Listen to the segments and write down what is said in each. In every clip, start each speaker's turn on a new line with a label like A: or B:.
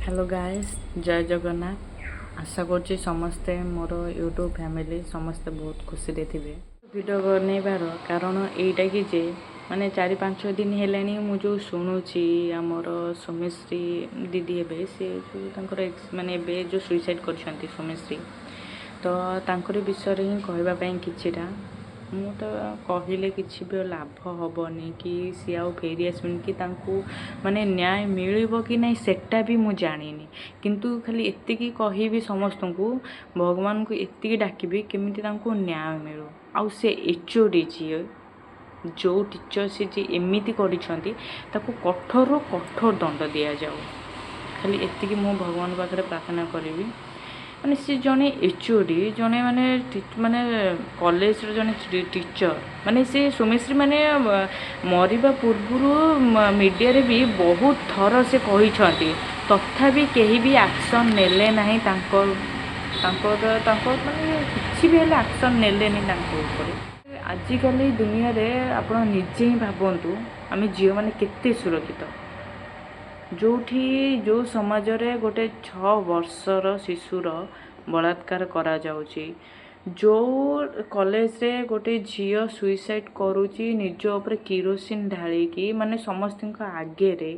A: Hello ଗାଏସ୍, ଜୟ ଜଗନ୍ନାଥ। ଆଶା କରୁଛି ସମସ୍ତେ ମୋର ୟୁଟ୍ୟୁବ୍ ଫ୍ୟାମିଲି ସମସ୍ତେ ବହୁତ ଖୁସିରେ ଥିବେ। ଭିଡ଼ିଓ ବନେଇବାର କାରଣ ଏଇଟା କି ଯେ ମାନେ 4-5 ଦିନ ହେଲାଣି ମୁଁ ଯେଉଁ ଶୁଣୁଛି, ଆମର ସୌମ୍ୟଶ୍ରୀ ଦିଦି ହେବେ, ସେ ଯେଉଁ ତାଙ୍କର ଏକ୍ସ ମାନେ ଏବେ ଯେଉଁ ସୁଇସାଇଡ଼୍ କରିଛନ୍ତି ସୌମ୍ୟଶ୍ରୀ, ତ ତାଙ୍କରି ବିଷୟରେ ହିଁ କହିବା ପାଇଁ କିଛିଟା। ମୁଁ ତ କହିଲେ କିଛି ବି ଲାଭ ହେବନି କି ସିଏ ଆଉ ଫେରି ଆସିବେନି କି ତାଙ୍କୁ ମାନେ ନ୍ୟାୟ ମିଳିବ କି ନାହିଁ, ସେଟା ବି ମୁଁ ଜାଣିନି। କିନ୍ତୁ ଖାଲି ଏତିକି କହିବି ସମସ୍ତଙ୍କୁ, ଭଗବାନଙ୍କୁ ଏତିକି ଡାକିବି, କେମିତି ତାଙ୍କୁ ନ୍ୟାୟ ମିଳୁ ଆଉ ସେ ଏଚ୍ ଓ ଡି ଯିଏ, ଯେଉଁ ଟିଚର୍ ସେ ଯିଏ ଏମିତି କରିଛନ୍ତି, ତାକୁ କଠୋରରୁ କଠୋର ଦଣ୍ଡ ଦିଆଯାଉ। ଖାଲି ଏତିକି ମୁଁ ଭଗବାନଙ୍କ ପାଖରେ ପ୍ରାର୍ଥନା କରିବି। ମାନେ ସେ ଜଣେ ଏଚ୍ ଓ ଡି, ଜଣେ ମାନେ ମାନେ କଲେଜର ଜଣେ ଟିଚର୍। ମାନେ ସେ ସୌମ୍ୟଶ୍ରୀ ମାନେ ମରିବା ପୂର୍ବରୁ ମିଡ଼ିଆରେ ବି ବହୁତ ଥର ସେ କହିଛନ୍ତି, ତଥାପି କେହି ବି ଆକ୍ସନ୍ ନେଲେ ନାହିଁ। ତାଙ୍କ ତାଙ୍କର ତାଙ୍କ ମାନେ କିଛି ବି ହେଲେ ଆକ୍ସନ୍ ନେଲେନି ତାଙ୍କ ଉପରେ। ଆଜିକାଲି ଦୁନିଆରେ ଆପଣ ନିଜେ ହିଁ ଭାବନ୍ତୁ, ଆମେ ଝିଅମାନେ କେତେ ସୁରକ୍ଷିତ? ଯେଉଁଠି ଯେଉଁ ସମାଜରେ ଗୋଟେ 6 ବର୍ଷର ଶିଶୁର ବଳାତ୍କାର କରାଯାଉଛି, ଯେଉଁ କଲେଜରେ ଗୋଟେ ଝିଅ ସୁଇସାଇଡ଼୍ କରୁଛି ନିଜ ଉପରେ କିରୋସିନ ଢାଳିକି, ମାନେ ସମସ୍ତଙ୍କ ଆଗରେ,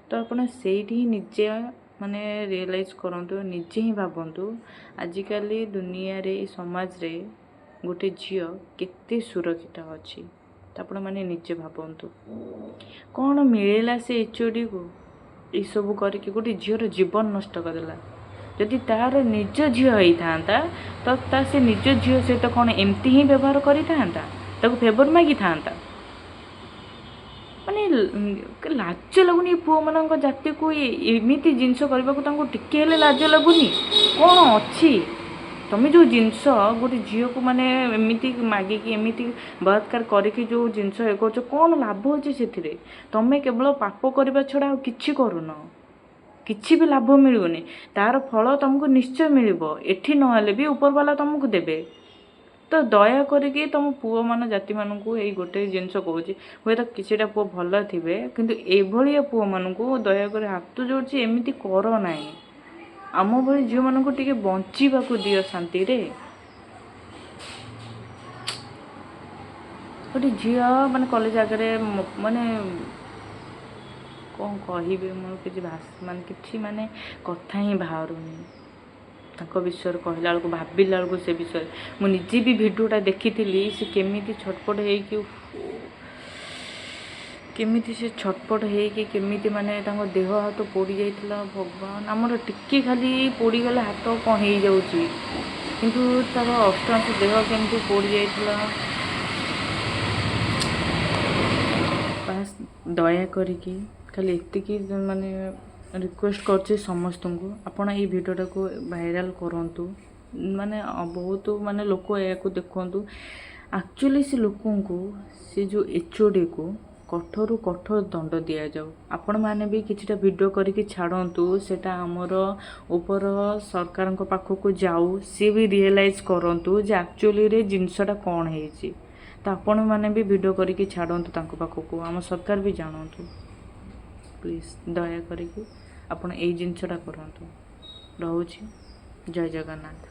A: ତ ଆପଣ ସେଇଠି ହିଁ ନିଜେ ମାନେ ରିଏଲାଇଜ୍ କରନ୍ତୁ, ନିଜେ ହିଁ ଭାବନ୍ତୁ, ଆଜିକାଲି ଦୁନିଆରେ, ଏ ସମାଜରେ ଗୋଟେ ଝିଅ କେତେ ସୁରକ୍ଷିତ ଅଛି। ତ ଆପଣମାନେ ନିଜେ ଭାବନ୍ତୁ, କ'ଣ ମିଳିଲା ସେ ଏଚ୍ ଓ ଡିକୁ ଏସବୁ କରିକି? ଗୋଟେ ଝିଅର ଜୀବନ ନଷ୍ଟ କରିଦେଲା। ଯଦି ତାର ନିଜ ଝିଅ ହେଇଥାନ୍ତା, ତ ତା ସେ ନିଜ ଝିଅ ସହିତ କ'ଣ ଏମିତି ହିଁ ବ୍ୟବହାର କରିଥାନ୍ତା? ତାକୁ ଫେଭର୍ ମାଗିଥାନ୍ତା? ମାନେ ଲାଜ ଲାଗୁନି ଏ ପୁଅମାନଙ୍କ ଜାତିକୁ ଏମିତି ଜିନିଷ କରିବାକୁ? ତାଙ୍କୁ ଟିକେ ହେଲେ ଲାଜ ଲାଗୁନି? କ'ଣ ଅଛି? ତମେ ଯେଉଁ ଜିନିଷ ଗୋଟେ ଝିଅକୁ ମାନେ ଏମିତି ମାଗିକି, ଏମିତି ବଳାତ୍କାର କରିକି ଯେଉଁ ଜିନିଷ ଇଏ କରୁଛ, କ'ଣ ଲାଭ ଅଛି ସେଥିରେ? ତମେ କେବଳ ପାପ କରିବା ଛଡ଼ା ଆଉ କିଛି କରୁନ। କିଛି ବି ଲାଭ ମିଳିବନି। ତାର ଫଳ ତମକୁ ନିଶ୍ଚୟ ମିଳିବ। ଏଠି ନହେଲେ ବି ଉପରବାଲା ତମକୁ ଦେବେ। ତ ଦୟା କରିକି ତମ ପୁଅମାନ ଜାତିମାନଙ୍କୁ ଏଇ ଗୋଟେ ଜିନିଷ କହୁଛି। ହୁଏତ କିଛିଟା ପୁଅ ଭଲ ଥିବେ, କିନ୍ତୁ ଏଭଳିଆ ପୁଅମାନଙ୍କୁ ଦୟାକରି ହାତ ଯୋଡ଼ୁଛି, ଏମିତି କର ନାହିଁ। ଆମ ଭଳି ଝିଅମାନଙ୍କୁ ଟିକେ ବଞ୍ଚିବାକୁ ଦିଅ ଶାନ୍ତିରେ। ଗୋଟେ ଝିଅ ମାନେ କଲେଜ ଆଗରେ, ମାନେ କ'ଣ କହିବି, ମୋର କିଛି ଭାଷା ମାନେ କିଛି ମାନେ କଥା ହିଁ ବାହାରୁନି ତାଙ୍କ ବିଷୟରେ କହିଲା ବେଳକୁ, ଭାବିଲା ବେଳକୁ ସେ ବିଷୟରେ। ମୁଁ ନିଜେ ବି ଭିଡ଼ିଓଟା ଦେଖିଥିଲି, ସେ କେମିତି ଛଟପଟ ହେଇକି, କେମିତି ସେ ଛଟପଟ ହେଇକି, କେମିତି ମାନେ ତାଙ୍କ ଦେହ ହାତ ପୋଡ଼ି ଯାଇଥିଲା। ଭଗବାନ, ଆମର ଟିକେ ଖାଲି ପୋଡ଼ିଗଲେ ହାତ କ'ଣ ହେଇଯାଉଛି, କିନ୍ତୁ ତାର ଅଷ୍ଟାଂଶ ଦେହ କେମିତି ପୋଡ଼ି ଯାଇଥିଲା। ବାସ୍, ଦୟା କରିକି ଖାଲି ଏତିକି ମାନେ ରିକ୍ୱେଷ୍ଟ କରୁଛି ସମସ୍ତଙ୍କୁ, ଆପଣ ଏଇ ଭିଡ଼ିଓଟାକୁ ଭାଇରାଲ୍ କରନ୍ତୁ। ମାନେ ବହୁତ ମାନେ ଲୋକ ଏହାକୁ ଦେଖନ୍ତୁ। ଆକ୍ଚୁଆଲି ସେ ଲୋକଙ୍କୁ, ସେ ଯେଉଁ ଏଚ୍ ଓ ଡିକୁ କଠୋରରୁ କଠୋର ଦଣ୍ଡ ଦିଆଯାଉ। ଆପଣମାନେ ବି କିଛିଟା ଭିଡ଼ିଓ କରିକି ଛାଡ଼ନ୍ତୁ, ସେଇଟା ଆମର ଉପର ସରକାରଙ୍କ ପାଖକୁ ଯାଉ, ସିଏ ବି ରିଏଲାଇଜ୍ କରନ୍ତୁ ଯେ ଆକ୍ଚୁଆଲିରେ ଜିନିଷଟା କ'ଣ ହେଇଛି। ତ ଆପଣମାନେ ବି ଭିଡ଼ିଓ କରିକି ଛାଡ଼ନ୍ତୁ ତାଙ୍କ ପାଖକୁ, ଆମ ସରକାର ବି ଜାଣନ୍ତୁ। ପ୍ଲିଜ୍, ଦୟା କରିକି ଆପଣ ଏଇ ଜିନିଷଟା କରନ୍ତୁ। ରହୁଛି, ଜୟ ଜଗନ୍ନାଥ।